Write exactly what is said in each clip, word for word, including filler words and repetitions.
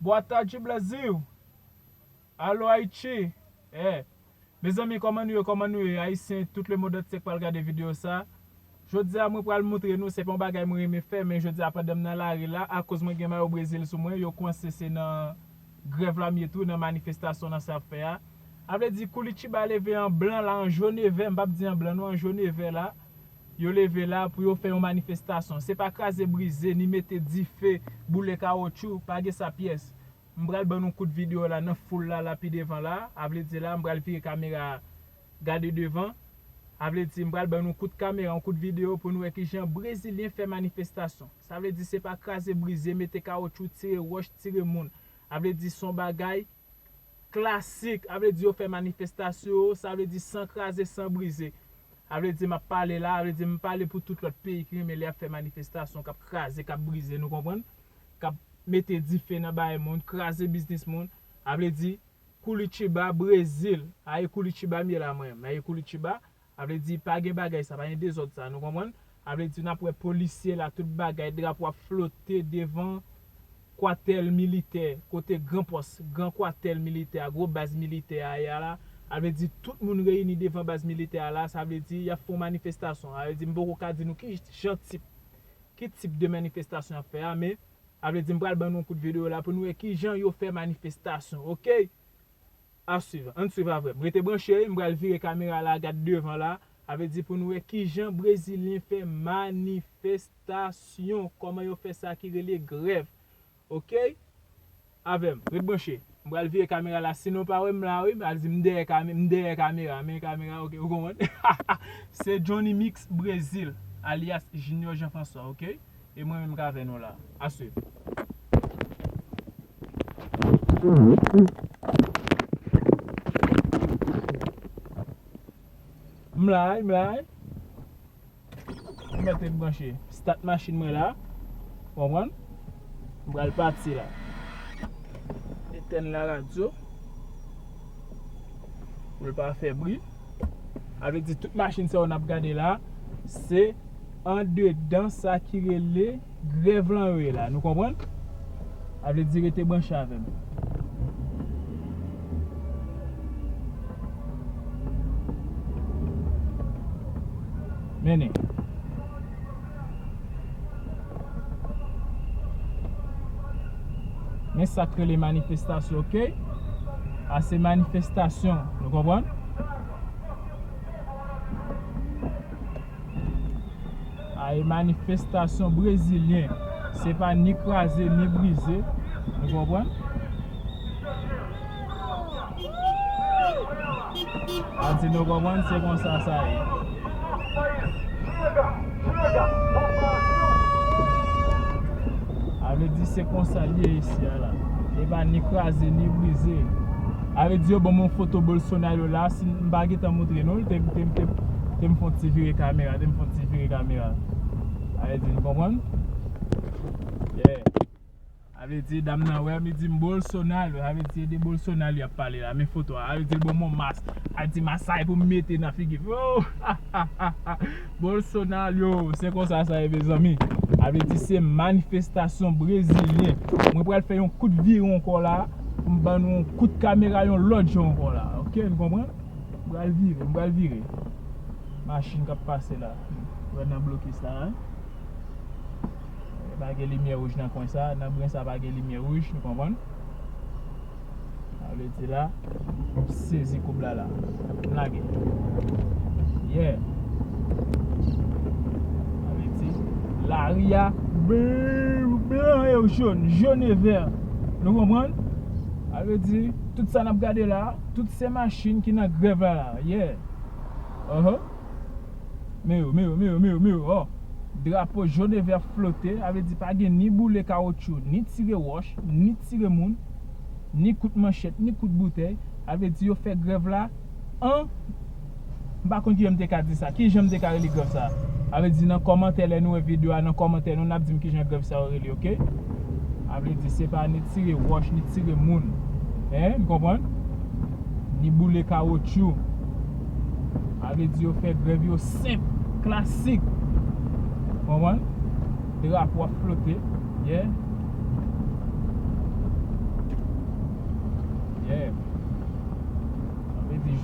Boa tarde, Brasil! Alô, Haiti! Eh, mezanmi, kòman nou ye, kòman nou ye, Ayisyen, tout le monde entier k pral gade videyo sa? Jodi a, mwen pral montre nou, se pa yon bagay mwen renmen fè, men jodi a, pandan m nan lari la, akoz mwen gen mayo Brezil sou mwen, yo kwanse se nan grèv la m ye tou, nan manifestasyon nan sa y ap fè a. A vle di, Curitiba leve an blan la, an jone vè, m p ap di an blan non, an jone vè la. Yo leve la pou yo fè yon manifestasyon. Se pa kraze brize, ni mete dife, boule kawotchou, pa gen sa pyès. M pral ban nou kout videyo la nan foul la, la pi devan la. A vle di la, m pral vire kamera a gade devan. A vle di, m pral ban nou kout kamera, yon kout videyo pou nou wè kijan Brezilyen fè manifestasyon. Sa vle di, se pa kraze brize, mete kawotchou, tire wòch, tire moun. A vle di, se yon bagay klasik. A vle di, yo fè manifestasyon yo, sa vle di, san kraze, san brize. A vle di, m ap pale la, a vle di, m pale pou tout lòt peyi ki renmen lè y ap fè manifestasyon, k ap kraze, k ap brize, nou konprann? K ap mete dife nan bagay moun, kraze biznis moun. A vle di, Curitiba, Brezil. A e Curitiba m ye la mwen menm. A e Curitiba, a vle di, pa gen bagay sa, pa gen dezòd sa, nou konprann? A vle di, n ap wè polisye la, tout bagay, drapo ap flote devan kwatèl militè, kote gran pòs, gran kwatèl militè a, gwo baz militè a ye a la. A vle di, tout moun reyini devan baz militè a la, sa vle di, y ap fè yon manifestasyon. A vle di, m poko ka di nou ki jan tip, ki tip de manifestasyon y ap fè a, men a vle di, m pral ban nou yon kout videyo la pou nou wè kijan yo fè manifestasyon, oke? A swiv, ann swiv avè m. Rete branche, m pral vire kamera la, gad devan la. A vle di, pou nou wè kijan Brezilyen fè manifestasyon, kòman yo fè sa ki rele grèv. Oke? Avè m, ret branche. M pral vire kamera la, sinon w pa wè m la, wi, m al di m dèyè kame-, m dèyè kamera, men kamera, oke, ou konprann? Se Johnny Mix Brezil, alyas Junior Jean François, oke? E mwen menm k avè nou la. A swiv. M la, m la. M mete m branche. Start machin mwen la. Konprann? M pral pati la. Etèn la radyo. Pou l pa fè bri. A vle di tout machin sa yo n ap gade la, se andedan sa ki rele grèv lan yo ye la. Nou konprann? A vle di rete branche avè m. Mennen. Men sa k rele manifestasyon, oke? A se manifestasyon, nou konprann? A e manifestasyon brezilyen, se pa ni kraze, ni brize, nou konprann? A di nou konprann, se konsa sa ye. A vle di se konsa l ye isi a la. E pa ni kraze, ni brize. A vle di yo ban m yon foto Bolsonaro la, si m pa gentan montre nou l, te, te, te, te m fè yon ti vire kamera, te m fè yon ti vire kamera. A vle di, nou konprann? Yeah. A vle di, dam nan wè m, li di m Bolsonaro. A vle di, se de Bolsonaro y ap pale la. Men foto a. A vle di, l ban m yon mas. A di, mas sa e pou m mete nan figi m. Oh! Bolsonaro, se konsa sa ye, mezanmi. A vle di, se manifestasyon brezilyen. Mwen pral fè yon kout vire ankò la. Pou m ban nou yon kout kamera, yon lòt jan ankò la. Oke, n konprann? M pral vire, m pral vire. Machin k ap pase la. Wè nan blokis la, hein? Pa gen limyè wouj nan kwen sa, nan bren sa pa gen limyè wouj, nou konprann? Sa vle di la, m sezi koub la la. M lage. Yeah. Sa vle di, lari a, blan, blan e jòn, jòn e vè. Nou konprann? Sa vle di, tout sa n ap gade la, tout se machin ki nan grèv la la. Yeah. Uh-huh. Men yo, men yo, men yo, men yo, men yo, oh. Drapo jòn e vè ap flote, sa vle di pa gen ni boule kawotchou, ni tire wòch, ni tire moun, ni kout manchèt, ni kout boutèy. Sa vle di yo fè grèv la an, m pa konn kijan m te ka di sa, kijan m te ka rele grèv sa. Sa vle di nan kòmantè, lè nou wè videyo a, nan kòmantè nou, n ap di m kijan grèv sa yo rele, oke? Sa vle di se pa ni tire wòch, ni tire moun. Hein, n konprann? Ni boule kawotchou. Sa vle di yo fè grèv yo senp, klasik. Konprann? Drapo ap flote. Yeah.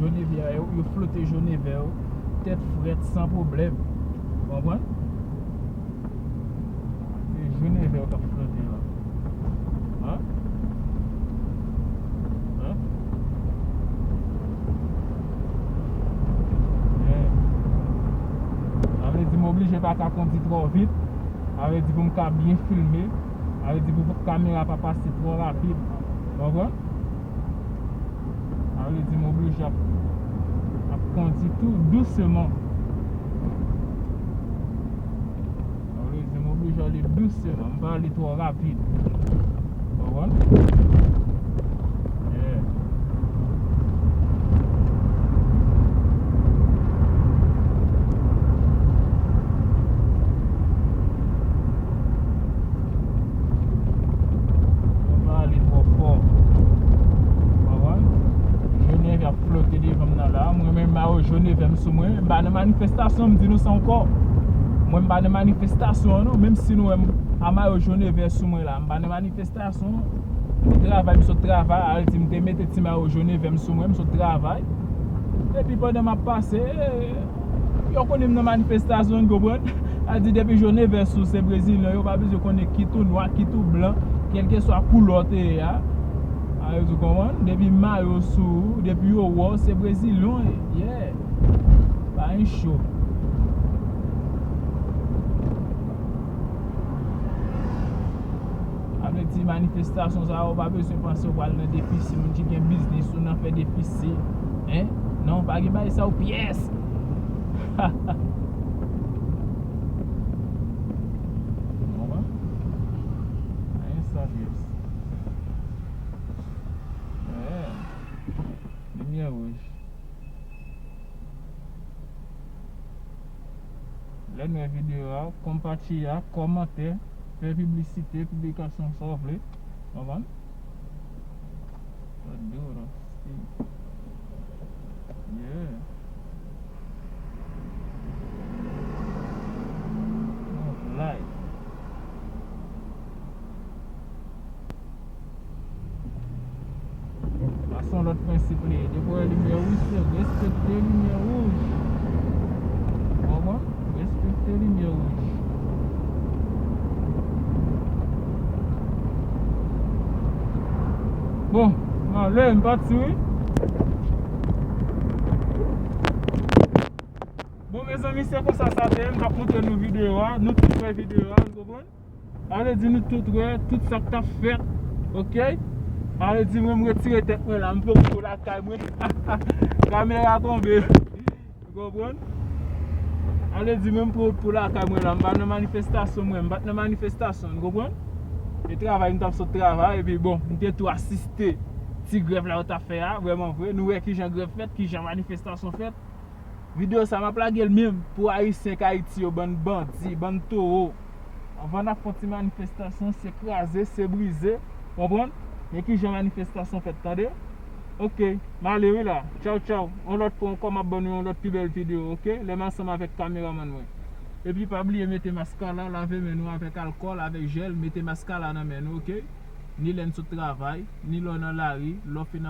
Jenevè a, yo, yo flote Jenevè yo, tèt frèt, san pwoblèm. Ou konprann? Se Jenevè yo k ap flote la. Hein? Hein? Yeah. Sa vle di m oblije pa ka kondi twò vit. Sa vle di pou m ka byen filme. Sa vle di pou kamera pa pase twò rapid. Ou konprann? Sa vle di m oblije ap, ap kondi tou douseman. Sa vle di m oblije ale douseman, m pa ale twò rapid. Konprann? Yeah. Mwen pa ale twò fò. Konprann? Jenève ap flote devan m nan la. Mwen menm, mayo Jenève m sou mwen. M pa nan manifestasyon, m di nou sa ankò. Mwen, m pa nan manifestasyon an, non. Menm si nou wè m a mayo Jenève sou mwen la, m pa nan manifestasyon. M travay, m sot travay, al di m te mete ti mayo Jenève m sou mwen, m sot travay. Epi pandan m ap pase, yo konnen m nan manifestasyon, n konprann? A di depi Jenève sou se brezilyen, yo pa bezwen konnen kit ou nwa, kit ou blan, kèlkeswa koulè w te ye a. A, yo di w konprann? Depi mayo sou ou, depi yo wè w, se brezilyen w ye. Yeah. Pa gen cho. Sa vle di manifestasyon sa yo, pa bezwen panse w pral nan defisi, moun ki gen biznis ou nan fè defisi. Hein? Non, pa gen bagay sa yo pyès. Konprann? Pa gen sa pyès. Yeah. Limyè wouj. Lè n wè videyo a, konpati a, kòmante, fè piblisite, piblikasyon sa w vle. Konprann? Sa duro, si. Yeah. Like. Sa se yon lòt prensip li ye. Depi w wè limyè wouj, se respekte limyè wouj. Ou konprann? Respekte limyè wouj. Bon, m ale, m pati wi. Bon, mezanmi, se konsa sa te ye. M t ap montre nou videyo a. Nou tout wè videyo a, nou konprann? Ale di nou tout wè tout sa k t ap fèt, oke? Ale di mwen, m retire tèt mwen la, m poko lakay mwen. Kamera tonbe. Ou konprann? Ale di mwen, m poko lakay mwen la, m pa nan manifestasyon mwen, m pa t nan manifestasyon, nou konprann? E travay, m t ap sot travay, epi bon, m te tou asiste ti grèv la yo t ap fè a, vrèman vre. Nou wè kijan grèv fèt, kijan manifestasyon fèt. Videyo sa m ap lage l menm pou Ayisyen k Ayiti yo, bann bandi, bann towo. Anvan n ap fè yon ti manifestasyon, se kraze, se brize, konprann? Men kijan manifestasyon fèt, tande? Oke, m ale wi la. Tchaw, tchaw. Yon lòt fwa ankò, m ap ban nou yon lòt pi bèl videyo, oke? Lè m ansanm avèk kameramann mwen. Epi pa bliye mete maskara, lave men nou avèk alkòl, avèk jèl, mete maskara nan men nou, oke? Ni lè n sot travay, ni lè w nan lari, lè w fin